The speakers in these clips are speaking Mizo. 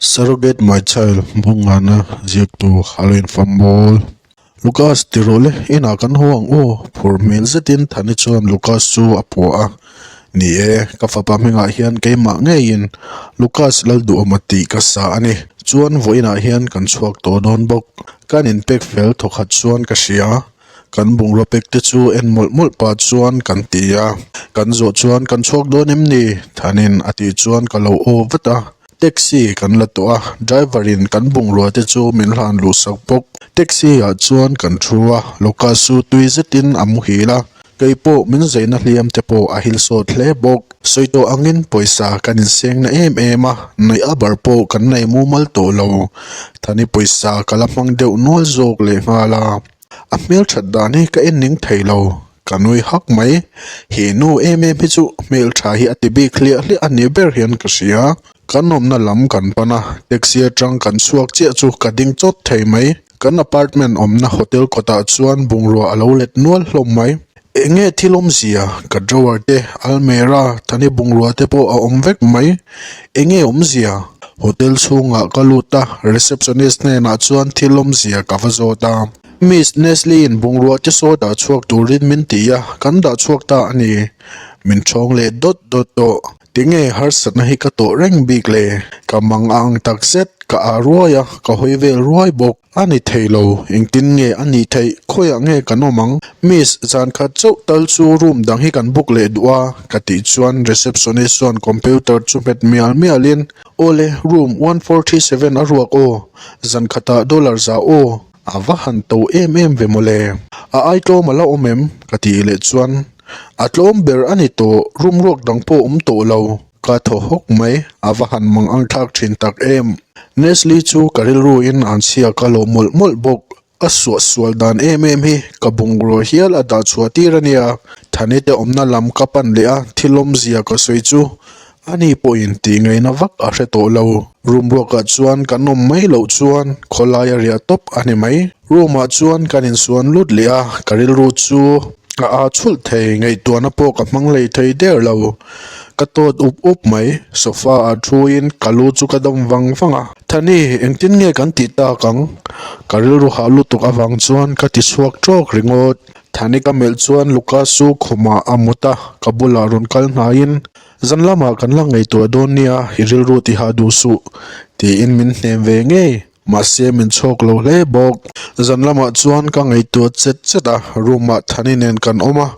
Surrogate My Child Bungana ziaktu a lo infam bawl. Lucas ti rawh le, inah kan haw ang aw, phur hmel zetin Thani chuan Lucas chu a phuah a. Ni e, ka fapa hmingah hian keimah ngeiin Lucas Lalduhawma tih ka sa a ni. Chuan vawiinah hian kan chhuak tawh dawn bawk. Kan inpek fel thawkhat chuan ka hria. Kan bungraw pek te chu en mawlh mawlh pah chuan kan ti a. Kan zawh chuan kan chhuak dawn em ni? Thanin a tih chuan ka lo aw vat a. Taxi kan la tawh a, driver in kan bungrua te chu min hlan luh sak bawk. Taxi ah chuan kan thu a, Lucas chu tui zetin a muhil a. Kei pawh min zeina hliam te pawh a hil sawt hle bawk. Sawi tawh angin pawisa kan inseng na em em a, nuih a bar pawh kan nei mumal tawh lo. Thani pawisa ka la hmang deuh nual zawk lehnghal a. A hmelthat dan hi ka en ning thei lo, ka nui hak mai. He nu em em hi chu hmeltha hi a ti bik hliah hliah a ni ber hian ka hria. Kan awmna lam kan pan a, taxi atang kan chhuak chiah chu ka ding chawt thei mai. Kan apartment awmna hotel kawtah chuan bungrua a lo let nual hlawm mai. Eng nge thil awmzia? Ka drawer te, almera, thani bungrua te pawh a awm vek mai. Eng nge awmzia? Hotel chhungah ka lut a, receptionist hnenah chuan thil awmzia ka va zawt a. Miss Nestle-in bungrua te saw dah chhuak turin min ti a, kan dah chhuak ta a ni. Min ṭhawng leh dawt dawt tawh. Tinge harsatna hi ka tawh reng bik le? Ka mang a ang takzet, ka ah ruai a, ka hawi vel ruai bawk. A ni thei lo, engtin nge a nih theih, khawiah nge kan awm ang? Miss, zan khat chauh tal chu room dang hi kan book leh duh a, ka tih chuan receptionist chuan computer chu hmet mial mialin, Awle, room 1437 a ruak aw, zan khatah dollar za aw, a va han to em em ve mawle. A ai tlawm a la awm em? ka tih leh chuan, A tlawm ber a ni tawh, room ruak dang pawh awm tawh lo. Ka thaw hawk mai, a va han mang ang thlak thin tak em. Nestle chu ka rilru in an chhia ka lawh mawlh mawlh bawk, a suah sual dan em em hi ka bungraw hial a dah chhuah tir a nia. Thani te awmna lam ka pan leh a, thil awmzia ka sawi chu ani pawhin tih ngaihna vak a hre tawh lo. Room ruakah chuan kan awm mai loh chuan khawlai a riah tawp a ni mai. Room ah chuan kan insuan lut leh a, ka rilru chu a aa chhulh thei, ngaihtuahna pawh ka hmang lei thei der lo. Ka tawt up up mai, sofa ah thu in ka lu chu ka dawm vang vang a. Thani, engtin nge kan tih tak ang? Ka rilru hah lutuk avang chuan ka ti chhuak tawk ringawt. Thani ka melh chuan Lucas chu khumah a mut a, ka bulah rawn kal hnaiin, Zan lamah kan la ngaihtuah dawn nia, i rilru ti hah duh suh, tiin min hnem ve ngei. Mahse min chhawk lo hle bawk. Zan lamah chuan ka ngaihtuah chet chet a, room ah Thani nen kan awm a,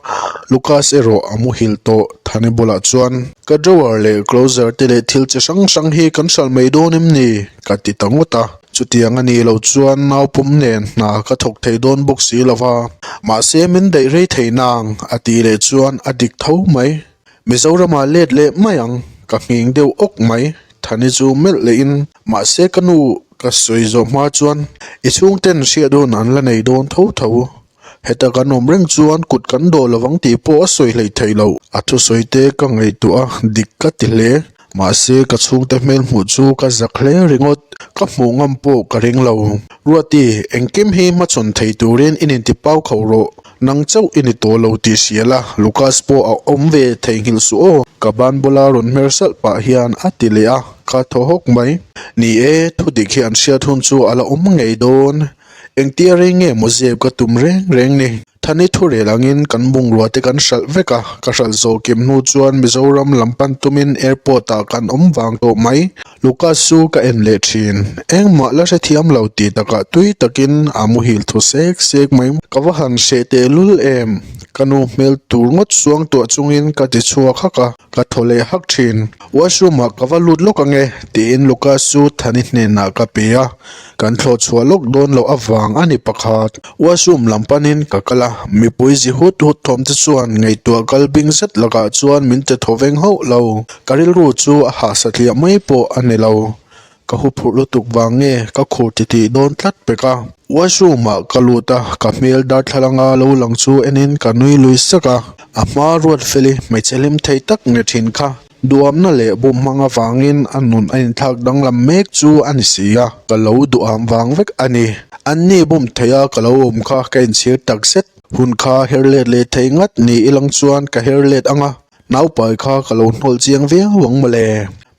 Lucas erawh a muhil tawh. Thani bulah chuan, Ka drawer leh closer te leh thil chi hrang hrang hi kan hralh mai dawn em ni? ka ti ta ngawt a. Chutiang a nih loh chuan nau pum nen hna ka thawk thei dawn bawk si lo va, mahse min daih rei thei nang, a tih leh chuan a dik tho mai. Mizoramah let leh mai ang, ka nghing deuh awk mai, Thani chu melh lehin, mahse ka nu ka sawi zawh hma chuan i chhungten hriat hun an la nei dawn tho tho. Heta kan awm reng chuan kut kan dawh lovang tih pawh a sawi hleih theih loh. A thusawi te ka ngaihtuah a, dik ka ti hle. Mahse ka chhungte hmel hmuh chu ka zak hle ringawt, ka hmuh ngam pawh ka ring lo. Ruati, engkim hi hmachhawn thei turin i ninti pau kho rawh. Nang chauh i ni tawh lo tih hria la, Lucas pawh a awm ve theihnghilh suh aw. Ka ban bula rawn hmer salh pah hian a ti leh a, ka thaw hawk mai. Ni e, thudik hi an hriat hun chu a la awm ngei dawn. Engtia rei nge maw zep ka tum reng reng ni. Thani thurel angin kan bungrua te kan hralh vek a, ka hralh zawh kim hnu chuan Mizoram lam pan tumin airport ah kan awm vang tawh mai. Lucas chu ka en leh thin, engmah la hrethiam lo tih takah tui takin a muhil thu sek sek mai. Ka va han hreh tehlul em? Ka nu hmel tur ngawt suang tuah chungin ka ti chhuak hak a, ka thaw leh hak thin. Washroom ah ka va lut lawk ange tiin Lucas chu Thani hnenah ka pe a. Kan thlawh chhuah lawk dawn loh avang a ni pakhat. Washroom lam panin ka kal a, mipui zi hut hut thawm te chuan ngaihtuah kal bing zet lakah chuan min ti thaw veng hauh lo. Ka rilru chu a hah satliah mai pawh a ni lo. Ka huphurh lutuk vang nge ka khur titih dawn tlat pek a. Washroom ah ka lut a, ka hmel darthlalanga lo lang chu enin ka nui lui sak a. A hma Ruatfeli hmeichhe hlim thei tak nge thin kha. Duhamna leh bum hmang avangin a nun a inthlak danglam mek chu a ni si a, ka lo duham vang vek a ni. Anni bum theia ka lo awm kha ka inchhir tak zet. Hun kha her let leh thei ngat ni ilang chuan ka her let ang a, naupai kha ka lo hnawl chiang viau ang mawle.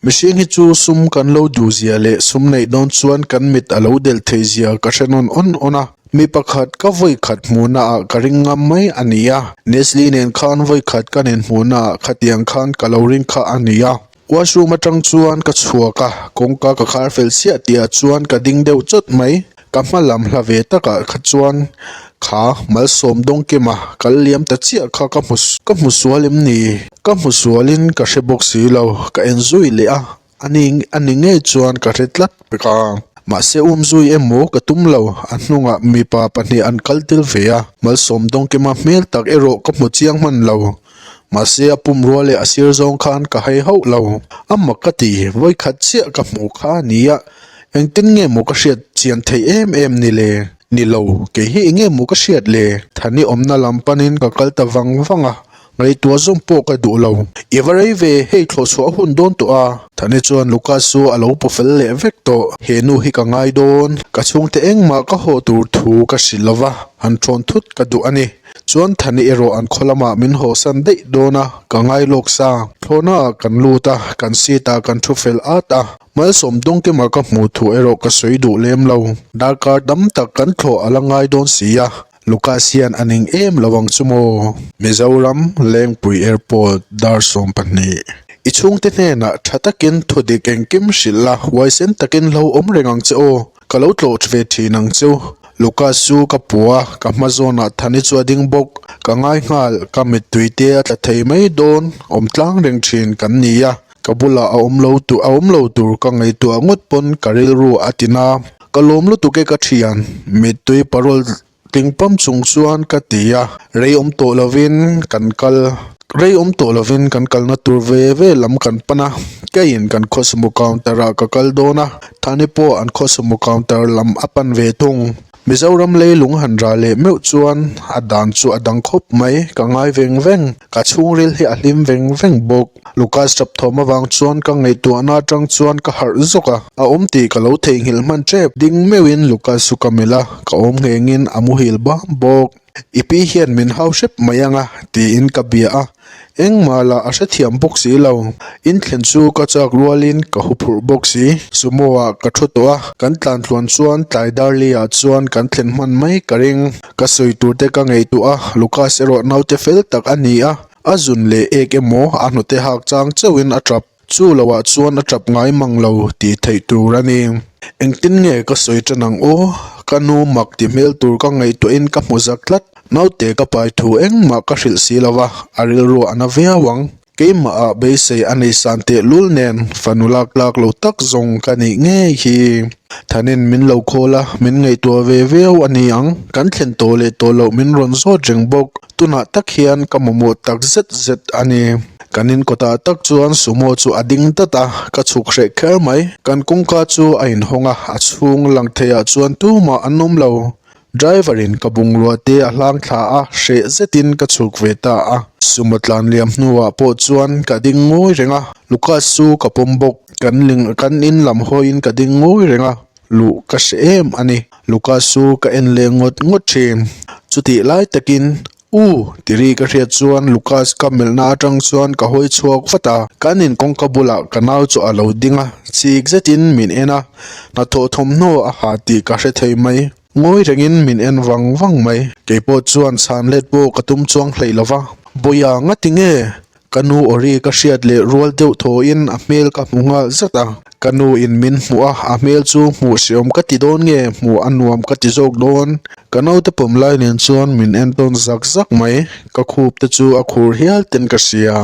Mihring hi chu sum kan lo duh zia leh sum neih dawn chuan kan mit a lo delh theih zia ka hre nawn awn awn a. Mi pakhat ka vawi khat hmuhna ah ka ring ngam mai a ni a. Nestle nen khan vawi khat ka nen hmuhna ah khatiang khan ka lo ring kha a ni a. Washroom atang chuan ka chhuak a, kawngka ka khar fel chiah tihah chuan ka ding deuh chawt mai. Ka hma lam hla ve takah kha chuan kha malsawm dawngkima kal liam ta chiah kha ka hmu ka hmu sual em ni? Ka hmu sualin ka hre bawk si lo, ka en zui leh a, a ni a ni ngei chuan ka hre tlat pek a. Mahse umzui emaw ka tum lo, a hnungah mipa pahnih an kal tel ve a, malsawm dawngkima hmel tak erawh ka hmu chiang hman lo. Mahse a pumrua leh a sir zawng khan ka hai hauh lo. A mak ka ti, vawikhat chiah ka hmuh kha a ni a, engtin nge maw ka hriat chian theih em em ni le? Ni lo, kei hi enge maw ka hriat le? Thani awmna lam panin ka kal ta vang vang a, ngaihtuah zawng pawh ka duh lo. I va rei ve, hei thlawhchhuah a hun dawn tawh a. Thani chuan Lucas chu a lo pu fel leh vek tawh. He nu hi ka ngai dawn, ka chhungte engmah ka haw tur thu ka hrilh lova, han thawn thut ka duh a ni. Chuan Thani erawh an khaw lamah min hawhsan daih dawn a, ka ngai lawk sa. Thlawhna ah kan lut a, kan seat ah kan thu fel at a, Malsawm Dawngkima ka hmuh thu erawh ka sawi duh lem lo. Darkar tam tak kan thlawh a la ngai dawn si a, Lucas hian a ning em lo ang chu maw? Mizoram, Lengpui Airport, dar 12. I chhungte hnenah tha takin thudik engkim hrilh la, huaisen takin lo awm reng ang che aw. Ka lo tlawh ve thin ang chu. Lucas chu ka pu a, ka hma zawnah Thani chu a ding bawk. Ka ngai nghal, ka mittui te a tla thei mai dawn, awm tlang reng thin kan ni a. Ka bulah a awm lo tur, a awm lo tur ka ngaihtuah ngawt pawn ka rilru a ti na. Ka lawm lutuk e ka thian, mittui parawl Tling pam chung chuan ka ti a, rei awm tawh lovin kan kal, rei awm tawh lovin kan kalna tur ve ve lam kan pan a, keiin kan khawsumu counter ah ka kal dawn a, Thani pawh an khawsumu counter lam a pan ve thung. Mizoram leilung han rah leh meuh chuan a dan chu a dang khawp mai, ka ngai veng veng, ka chhungril hi a hlim veng veng bawk. Lucas tap thawm avang chuan ka ngaihtuahna atang chuan ka harh zawk a, a awm tih ka lo theihnghilh hman tep. Ding meuhin Lucas chu ka melh a, ka awm nghengin a muhil bam bawk. I pi hian min hau hrep mai ang a, tiin ka bia a, engmah lah a hrethiam bawk si lo. In thlen chu ka chak rualin ka huphurh bawk si. Sumo ah ka thu tawh a, kan tlan tluan chuan tlai darli ah chuan kan thlen hman mai ka ring. Ka sawi tur te ka ngaihtuah a, Lucas erawh naute fel tak a ni a. A zun leh ek emaw a hnute hak chang chauhin a tap, chu loah chuan a tap ngai mang lo tih theih tur a ni. Engtin nge ka sawi tan ang aw? Ka nu mak ti hmel tur ka ngaihtuahin ka hmu zak tlat. Naute ka pai thu engmah ka hrilh si lo va, a rilru a na viau ang. Keimahah beisei a nei san tehlul nen fanu lak tlak lo tak zawng ka nih ngei hi. Thanin min lo khawl a, min ngaihtuah ve viau a ni ang. Kan thlen tawh leh tawh loh min rawn zawt reng bawk. Tunah tak hian ka mamawh tak zet zet a ni. Kan in kawtah tak chuan sumo chu a ding dat a, ka chhuk hreh kher mai. Kan kawngka chu a inhawng a, a chhung lang theiah chuan tumah an awm lo. Driver in ka bungrua te a hlang thla a, hreh zetin ka chhuk ve ta a. Sumo tlan liam hnuah pawh chuan ka ding ngawi reng a, Lucas chu ka pawm bawk. Kan ling kan in lam hawiin ka ding ngawi reng a. Luh ka hre em a ni. Lucas chu ka en leh ngawt ngawt thin. Chutih lai takin, U! ti ri ka hriat chuan Lucas ka melhna atang chuan ka hawi chhuak vat a. Kan in kawngka bulah ka nau chu a lo ding a, chik zetin min en a. Hnathawh thawmhnaw a ha tih ka hre thei mai. Ngawi rengin min en vang vang mai. Keipawh chuan chhan let pawh ka tum chuang hleih lo va. Bawiha ngati nge? Ka nu awri ka hriat leh rual deuh thawhin a hmel ka hmu nghal zat a, ka nu in min hmuh a, a hmel chu hmuh hreawm ka ti dawn nge hmuh a nuam ka ti zawk dawn. Ka naute pawm lai nen chuan min entawn zak zak mai, ka khup te chu a khur hial ten ka hria.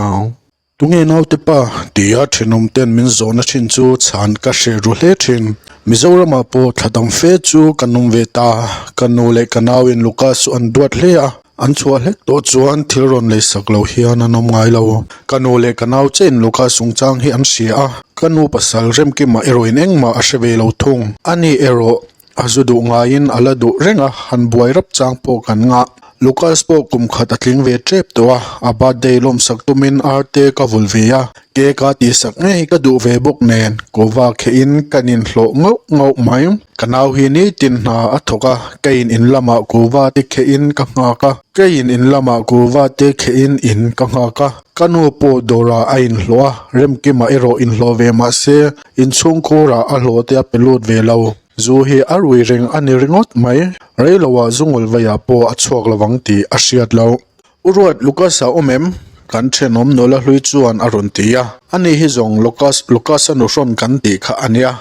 Tunge naute pa? tia thenawm ten min zawhna thin chu chhan ka hre ru hle thin. Mizoramah pawh thla dam fe chu kan awm ve ta, ka nu leh ka nau in Lucas chu an duat hle a, An chhuah hlek tawh chuan thil rawn lei sak lo hian an awm ngai lo. Ka nu leh ka nau chein Luka chungchang hi an hria a, ka nu pasal Remkima erawhin engmah a hre ve lo thung. Ani erawh a zu duh ngaiin a la duh reng a, han buai rap chang pawh kan ngah. Lucas pawh kum khat a tling ve tep tawh a, a birthday lawmsak tumin ar te ka vul ve a, cake a tihsak ngei ka duh ve bawk nen kawva khehin kan inhlawh ngauh ngauh mai. Ka nau hi nitin hna a thawk a, keiin in lamah kuva te khehin ka nghak a, keiin in lamah kuva te khehin in ka nghak a, ka nu pawh dawrah a inhlawh a, Remkima erawh inhlawh ve mahse inchhungkhurah a hlawh te a pe lut ve lo. Zu hi a rui reng a ni ringawt mai, reiloah zu ngawlveiah pawh a chhuak lovang tih a hriat loh. U Ruat, Lucas a awm em? Kan thenawm nula hlui chuan a rawn ti a. Ani hi zawng Lucas, Lucas-a nuhrawn kan tih kha a nia.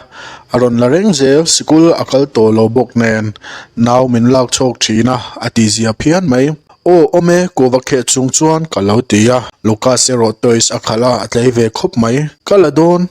A rawn la reng zel, sikul a kal tawh lo bawk nen nau min lak chhawk thin a, a tihzia phian mai. Aw, awm e, kuva kheh chung chuan ka lo ti a. Lucas erawh toys a khalh a, a tlei ve khawp mai. Ka la dawn,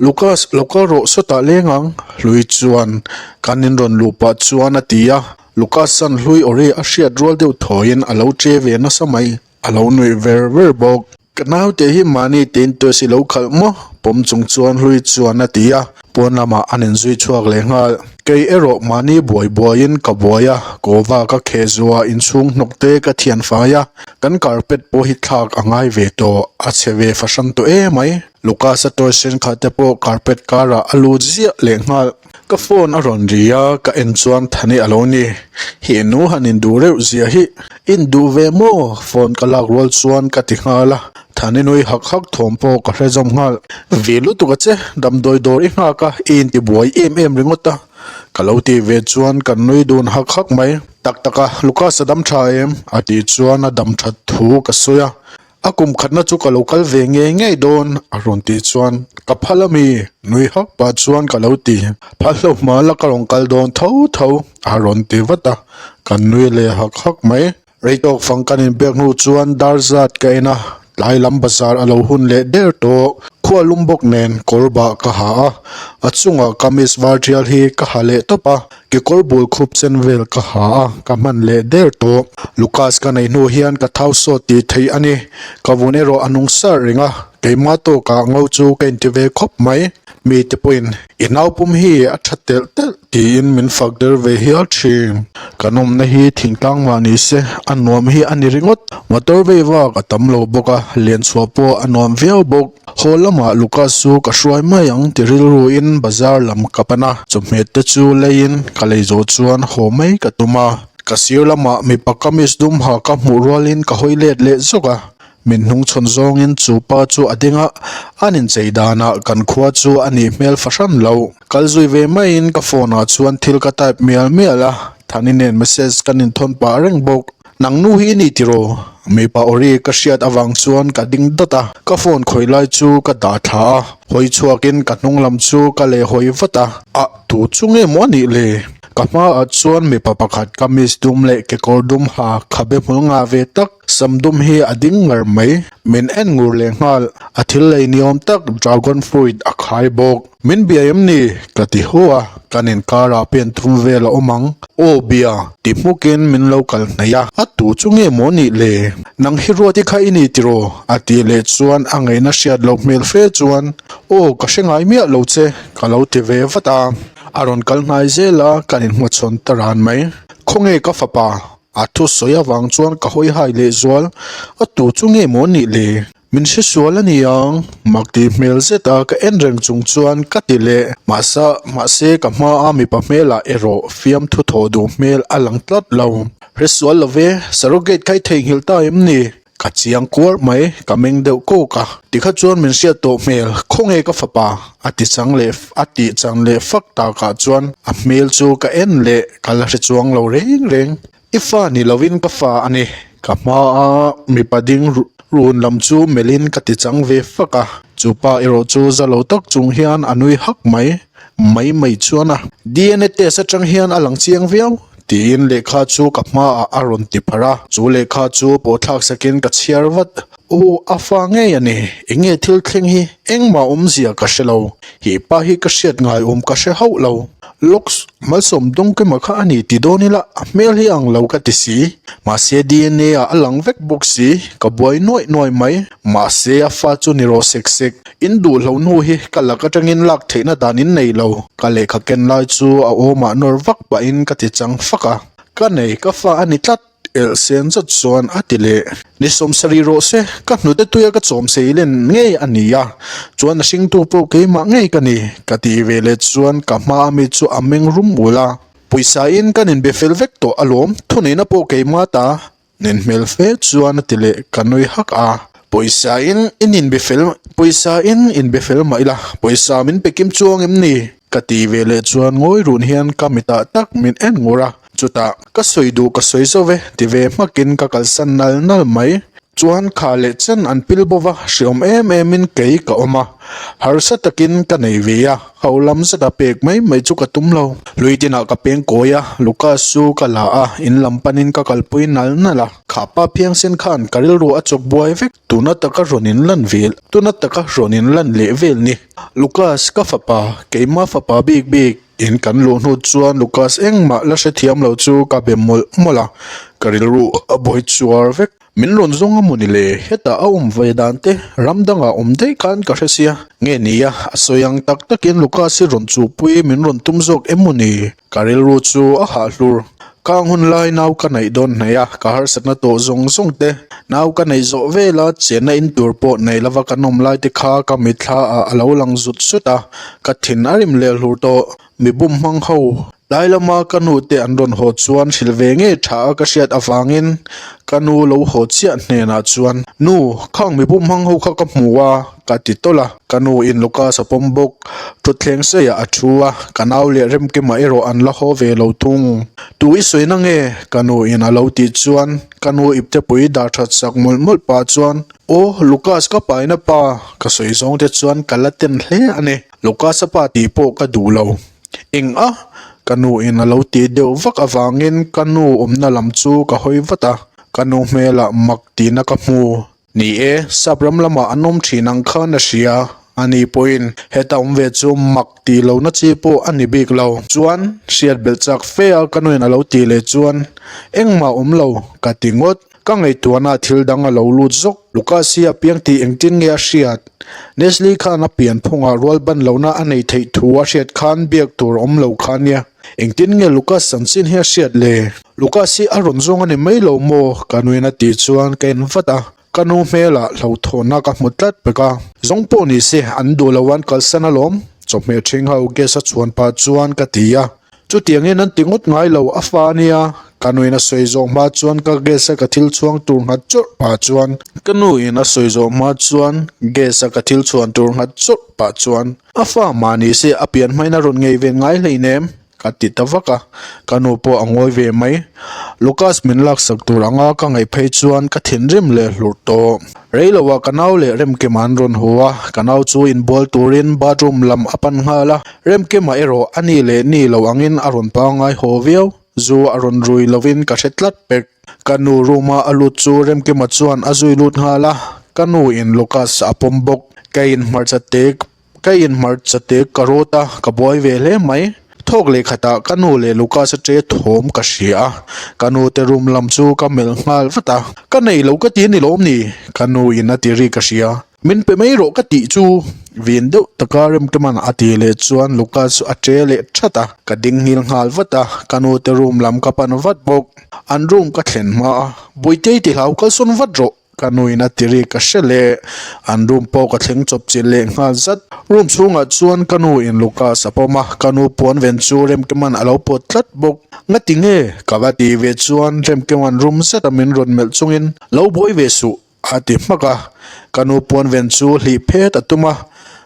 Lucas, lo kal rawh sawtah leng ang, Hlui chuan kan in rawn luh pah chuan a ti a. Lucas-a'n Hlui awri a hriat rual deuh thawiin a lo che ve nasa mai, a lo nuih ver ver bawk. Ka naute hi mahni tein toys i lo khalh maw? Pawm chung chuan Hlui chuan a ti a, pawn lamah an inzui chhuak leh nghal. Kei erawh mahni buai buaiin ka buai a, kawva ka kheh zuah inchhung hnawk te ka thian fai a, kan carpet pawh hi thlak a ngai ve tawh, a chhe ve fahran tawh emai. Lucas-a toy thenkhat te pawh carpet karah a lut ziah leh nghal. Ka phone a rawn ri a, ka en chuan Thani a lo ni. Hi nu han induh reuh zia hi. Induh ve maw? Phone ka lak rual chuan ka ti nghal a. Thani nui hak hak thawm pawh ka hre zawm nghal. Vi lutuk a che, damdawi dawr i nghak a, i intibuai em em ringawt a. Ka lo tih ve chuan kan nui dun hak hak mai. Tak tak a, Lucas a dam tha em? A tih chuan a dam that thu ka sawi a. A kum khatna chu ka lo kal ve ngei ngei dawn a rawn tih chuan ka phal ami nui hak pah chuan ka lo ti. Phal hlo hma la ka rawn kal dawn tho tho a rawn ti vat a, kan nui leh hak hak mai. Rei tawk fang kan inbiak hnu chuan dar zat ka en a, tlai lam bazar a lo hun leh der tawh. Khua lum bawk nen kawr bah ka ha a, a chungah kamis var tial hi ka ha leh tawp a. Kekawr bul khup chen vel ka ha a, ka hman leh der tawh. Lucas ka neih hnu hian ka thau sawt tih theih a ni. Ka vun erawh a nung sar reng a, keimah tawkah ngo chu ka inti ve khawp mai. Mite pawhin, I naupum hi a tha telh telh tiin min fak der ve hial thin. Kan awmna hi thingtlang mah ni se, a nuam hi a ni ringawt. Motor vei vak a tam lo bawk a, lianchhuah pawh a nuam viau bawk. Haw lamah Lucas chu ka hruai mai ang ti rilruin bazar lam ka pan a, chawhmeh te chu leiin ka lei zawh chuan haw mai ka tum a. Ka sir lamah mipa kamis dum ha ka hmuh rualin ka hawi let leh zawk a, min hnungchhawn zawngin chu pa chu a ding a, an inchei danah kan khua chu a nih hmel fahran lo. Kal zui ve maiin ka phone ah chuan thil ka type mial mial a, Thani nen message kan inthawn pah reng bawk. Nang nu hi i ni tiraw? Mipa awri ka hriat avang chuan ka ding dawt a, ka phone khawih lai chu ka dah thla a, hawi chhuakin ka hnung lam chu ka leh hawi vat a. Ah, tu chu nge maw a nih le? Ka hmaah chuan mipa pakhat kamis dum leh kekawr dum ha khabe hmul ngah ve tak sam dum hi a ding ngar mai. Min en ngur leh nghal, a thil lei ni awm tak dragon fruit a khai bawk. Min bia em ni? Ka ti hu a, kan inkarah pen thum vel a awm ang. Aw bia, ti hmukin min lo kal hnaih a, a tu chu nge maw nih le? Nang hi Ruati kha i ni tiraw? A tih leh chuan a ngaihna hriat loh hmel fe chuan, Aw ka hre ngai miah lo che, ka lo ti ve vat a. A rawn kal hnai zel a, kan inhmachhawn ta ran mai. Khawnge ka fapa? A thusawi avang chuan ka hawi hai leh zual, a tu chu nge maw nih le? Min hre sual a ni ang, mak tih hmel zet a ka en reng chung chuan ka ti leh. Mahsa, mahse ka hma a mipa hmelah erawh fiamthu thawh duh hmel a lang tlat lo. Hre sual lo ve, surrogate kha i theihnghilh ta em ni? Ka chiang kuar mai, ka meng deuh kawk a. Tikha chuan min hriat tawh hmel, khawnge ka fapa? A ti chang leh a tih chang leh fak takah chuan a hmel chu ka en leh ka la hre chuang lo reng reng. I fa ni lovin ka fa a ni. Ka hmaa mipa ding run lam chu melhin ka ti chang ve fak a. Chu pa erawh chu za lo tak chung hian a nui hak mai mai mai chuan a. DNA test atang hian a lang chiang viau tiin lehkha chu ka hmaah a rawn ti pharh a. Chu lehkha chu pawhthlak sakin ka chhiar vat. Aw a fa ngei a ni. Enge thil thleng hi engmah awmzia ka hre lo. He pa hi ka hriat ngai awm ka hre hauh lo. Locks malsawm dawngkema kha a ni ti dawn ila a hmel hi ang lo ka ti si. Mahse DNA ah a lang vek bawk si, ka buai nuaih nuaih mai. Mahse a fa chu ni rawh sek sek. In duhlo hnu hi ka lak atangin lak theihna dan in nei lo. Ka lehkha ken lai chu a awmah nawr vak pahin ka ti chang fak a. Ka nei, ka fa a ni tlat. elh sen zat chuan a ti leh. Ni 70 rawh se, ka hnute tuia ka chawm sei len ngei a ni a, chuan a hringtu pawh keimah ngei ka ni, ka tih ve leh chuan ka hma ami chu a meng rum ul a. Pawisa in kan inbe fel vek tawh alawm, thuneihna pawh keimah ta nen hmel fe chuan a ti leh ka nui hak a. Pawisa in in inbe fel, pawisa in inbe fel mah ila, pawisa min pe kim chuang em ni? Ka ti ve leh chuan ngawi run hian ka mitah tak min en ngur a, chutah ka sawi duh ka sawi zo ve ti ve hmakin ka kalsan nal nal mai. Chuan kha leh chen an pil bo va, hreawm em em in kei ka awm a, harsa takin ka nei ve a, ho lam zeta pek mai mai chu ka tum lo. Hlui tinah ka peng kawi a, Lucas chu ka la a, in lam panin ka kalpui nal nal a. Kha pa phiangsen khan ka rilru a chawk buai vek, tuna taka rawn in lan vel, tuna taka rawn in lan leh vel ni. Lucas, ka fapa, keima fapa bik bik, in kan luh hnu chuan Lucas engmah la hrethiam lo chu ka be mawlh mawlh a, ka rilru a buai chuar vek. Min rawn zawng a mawni le, hetah a awm ve dan te ram dangah awm daih khan ka hre sia. Nge nia, a sawi ang tak takin Lucas hi rawn chuhpui min rawn tum zawk em mawni? Ka rilru chu a hah hlur. Khang hun lai nau ka neih dawn hnaih a, ka harsatna tawh zawng zawng te, nau ka neih zawh vela chenna in tur pawh nei lova kan awm lai te kha ka mitthla ah a lo lang zut zut a, ka thin a rim leh hlur tawh. Mi bum hmang ho. Tlai lama ka nu te an rawn haw chuan hrilh ve ngei tha a ka hriat avangin ka nu lo haw chiah hnenah chuan, Nu, khang mi bum hmang ho kha ka hmu a, ka ti tawlh a. Ka nu in Lucas a pawm bawk. Thutthleng seiah a thu a, ka nau leh Remkima erawh an la haw ve lo thung. Tu i sawi na nge? Ka nu in a lo tih chuan ka nu iptepui dar that sak mawlh mawlh pah chuan, Aw, Lucas ka paina pa, ka sawi zawng te chuan ka la ten hle a ni. Lucas-a pa tih pawh ka duh lo. Eng a? Ka nu in a lo tih deuh vak avangin ka nu awmna lam chu ka hawi vat a, ka nu hmelah mak tihna ka hmu. Ni e, sap ram lamah an awm thin ang khan a hria. Ani pawhin heta awm ve chu mak tih lohna chi pawh a ni bik lo. Chuan, hriat belh chak fe a ka nuin a lo tih leh chuan, Engmah awm lo, ka ti ngawt. Ka ngaihtuahna thil dang a lo lut zawk. Lucas hi a piang tih engtin nge a hriat? Nestle khan a pian phungah rual ban lohna a neih theih thu a hriat khan biak tur awm lo kha nia. Engtin nge Lucas chanchin hi a hriat le? Lucas hi a rawn zawng a ni mai lo maw? Ka nuin a tih chuan ka en vat a. Ka nu hmelah hlauhthawnna ka hmu tlat pek a. Zawng pawh ni se an duh lo an kalsan alawm. Chawhmeh ṭhing ho gas a chhuan pah chuan ka ti a. Chutiangin an ti ngawt ngai lo a fa ania, ka nuin a sawi zawh hma chuan ka gas a ka thil chhuang tur nghat chawrh pah chuan. Ka nuin a sawi zawh hma chuan gas a ka thil chhuan tur nghat chawrh pah chuan a fa mah ni se a pian hmain a rawn ngei ve ngai hleinem ka ti ta vak a, ka nu pawh a ngawi ve mai. Lucas min laksak tur anga ka ngaih phei chuan ka thinrim leh hlurh tawh. Reiloah ka nau leh Remkima an rawn haw a, ka nau chu inbual turin bathroom lam a pan nghal a, Remkima erawh a ni leh ni lo angin a rawn pangngai haw viau, zu a rawn rui lovin ka hre tlat pek. Ka nu room a a lut chu Remkima chuan a zui lut nghal a, ka nu in Lucas a pawm bawk. Ka in hmarcha tek Ka in hmarcha tek ka rawt a, ka buai ve hle mai. Thawk leh khatah ka nu leh Lucas a ṭe thawm ka hria a, ka nu te room lam chu ka melh nghal vat a. Ka nei lo ka ti a ni lawm ni? Ka nu in a ti ri ka hria. Min pe mai rawh ka tih chu! Vin deuh taka Remkeman a ti leh chuan Lucas chu a ṭe leh ṭhat a, ka ding nghil nghal vat a, ka nu te room lam ka pan vat bawk. An room ka thlen hma a, Buitei ti hlau kalsawn vat rawh! Ka nuin a ti ri ka hre leh, an room pawh ka thleng chawp chilh leh nghal zat. Room chhungah chuan ka nu in Lucas a pawm a, ka nu puan ven chu Remkeman a lo pawt tlat bawk. Ngati nge? Ka va tih ve chuan Remkeman room zeta min rawn melh chungin, Lo buai ve suh, a ti hmak a. Ka nu puan ven chu hlih phet a tum a,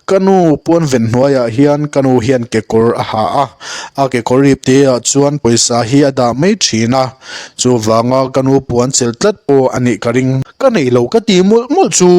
ka nu puan ven hnuaiah hian ka nu hian kekawr a ha a, a kekawr rip te ah chuan pawisa hi a dah mai thin a, chuvanga ka nu puan chelh tlat pawh a nih ka ring. Ka nei lo ka ti mawlh mawlh chu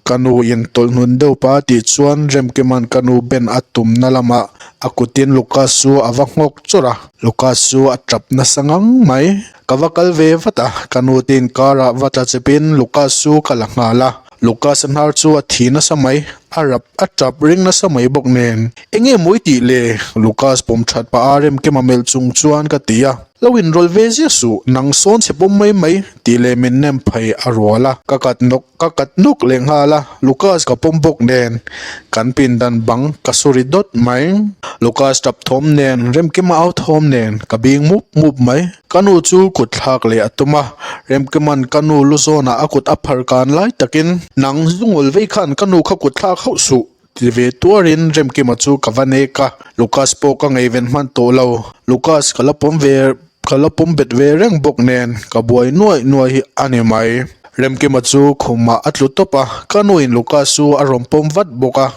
ka nu in tawlh hnun deuh pa tih chuan Remkima'n ka nu ben a tumna lamah a kutin Lucas chu a va nghawk chawrh a, Lucas chu a tap nasa ngang mai. Ka va kal ve vat a, ka nu te inkarah va tla chepin Lucas chu ka la nghal a. Lucas a hnar chu a thi nasa mai, a rap a tap ring nasa mai bawk nen. Enge mawi tih le? Lucas pawm that pah a Remkima melh chung chuan ka ti a. Lo inrawlh ve ziah suh, nang sawn chhe pawm mai mai tih leh min nem phei a rual a. Ka kat nawk ka kat nawk leh nghal a, Lucas ka pawm bawk nen kan pindan bang ka suri dawt mai. Lucas tap thawm nen, Remkima au thawm nen ka bing mup mup mai. Ka nu chu kut thlak leh a tum a, Remkima'n ka nu lu zawnah a kut a phar kan lai takin, Nang zungul vei khan ka nu kha kut thlak hauh suh, ti ve tuarin Remkima chu ka va nek a, Lucas pawh ka ngeiven hman tawh lo. Lucas ka la pawm ve ka la pawm bet ve reng bawk nen ka buai nuaih nuaih hi a ni mai. Remkima chu khumah a tlu tawp a, ka nuin Lucas chu a rawn pawm vat bawk a,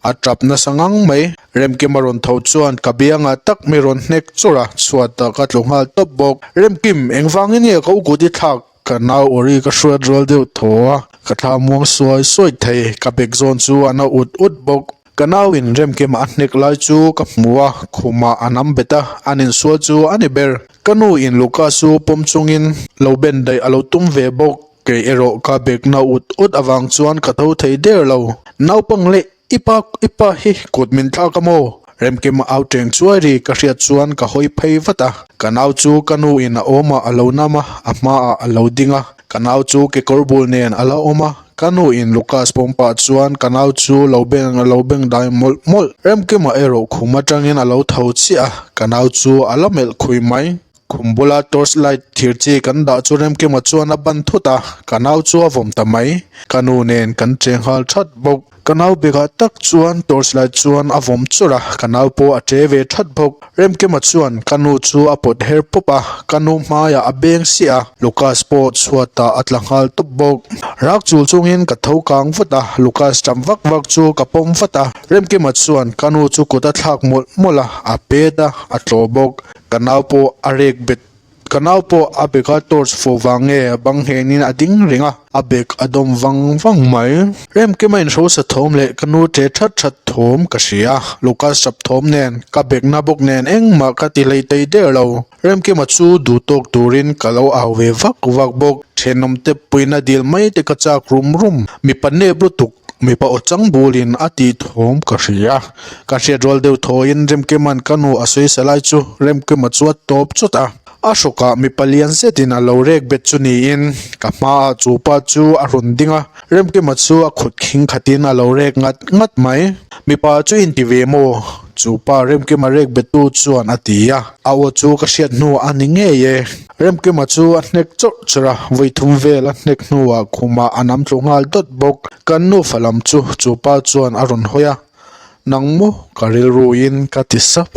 a tap nasa ngang mai. Remkima rawn tho chuan ka biangah tak mi rawn hnek chawrh a, chhuatah ka tlu nghal tawp bawk. Remkim, engvangin nge ka u kut i thlak? Ka nau awri ka hruat rual deuh thaw a, ka thla muang suai suai thei, ka bek zawn chu a na ut ut bawk. Ka nau in Remkima a hnek lai chu ka hmu a, khumah a nam bet a, an insual chu a ni ber. Ka nu in Lucas chu pawm chungin lo ben daih a lo tum ve bawk, kei erawh ka bek na ut ut avang chuan ka tho thei der lo. Naupang leh I pa, i pa hi kut min thlak a maw? Remkima au teng chuai ri ka hriat chuan ka hawi phei vat a. Ka nau chu ka nu in a awm a, a lo nam a, a hmaah a lo ding a. Ka nau chu kekawr bul nen a la awm a. Ka nu in Lucas pawm pah chuan ka nau chu lo beng a lo beng dai mawlh mawlh. Remkima erawh khum atangin a lo tho chiah a, ka nau chu a la melh khui mai. Khum bula torch light thir chi kan dah chu Remkima chuan a ban thut a, ka nau chu a vawm ta mai. Ka nu nen kan che nghal that bawk. Ka nau bekah tak chuan torch light chuan a vawm chawrh a, ka nau pawh a che ve that bawk. Remkima chuan ka nu chu a pawt her pawp a, ka nu hmaiah a beng siah a, Lucas pawh chhuatah a tla nghal tawp bawk. Rak chul chungin ka tho kang vat a, Lucas ṭam vak vak chu ka pawm vat a. Remkima chuan ka nu chu kut a thlak mawlh mawlh a, a pet a, a tlawh bawk. Ka nau pawh a rek bet Ka nau pawh a beka torch fawh vang nge bang nghenin a ding reng a, a bek a dawm vang vang mai. Remkima inhrosa thawm leh ka nu ṭe that that thawm ka hria. Lucas sap thawm nen, ka bekna bawk nen engmah ka ti hlei thei der lo. Remkima chu duh tawk turin ka lo au ve vak vak bawk. Thenawmte puina dil mai te ka chak rum rum. Mipa nep lutuk Mipa aw chang bulin a tih thawm ka hria. Ka hriat rual deuh thawiin Remkima'n ka nu a sawi lai chu Remkima chu a tawp chawt a. A hrawkah mipa lian zetin a lo rek bet chu niin ka hmaah chu pa chu a rawn ding a. Remkima chu a khut khing khatin a lo rek ngat ngat mai. Mipa chu inti ve maw? Chu pa Remkima rek bettu chuan a ti a. A aw chu ka hriat hnu a ni ngei e. Remkima chu a hnek chawrh chawrh a, vawi thum vel a hnek hnuah khumah a nam tlu nghal dawt bawk. Kan nufa lam chu chu pa chuan a rawn hawi a, Nang maw ka rilruin ka ti sap.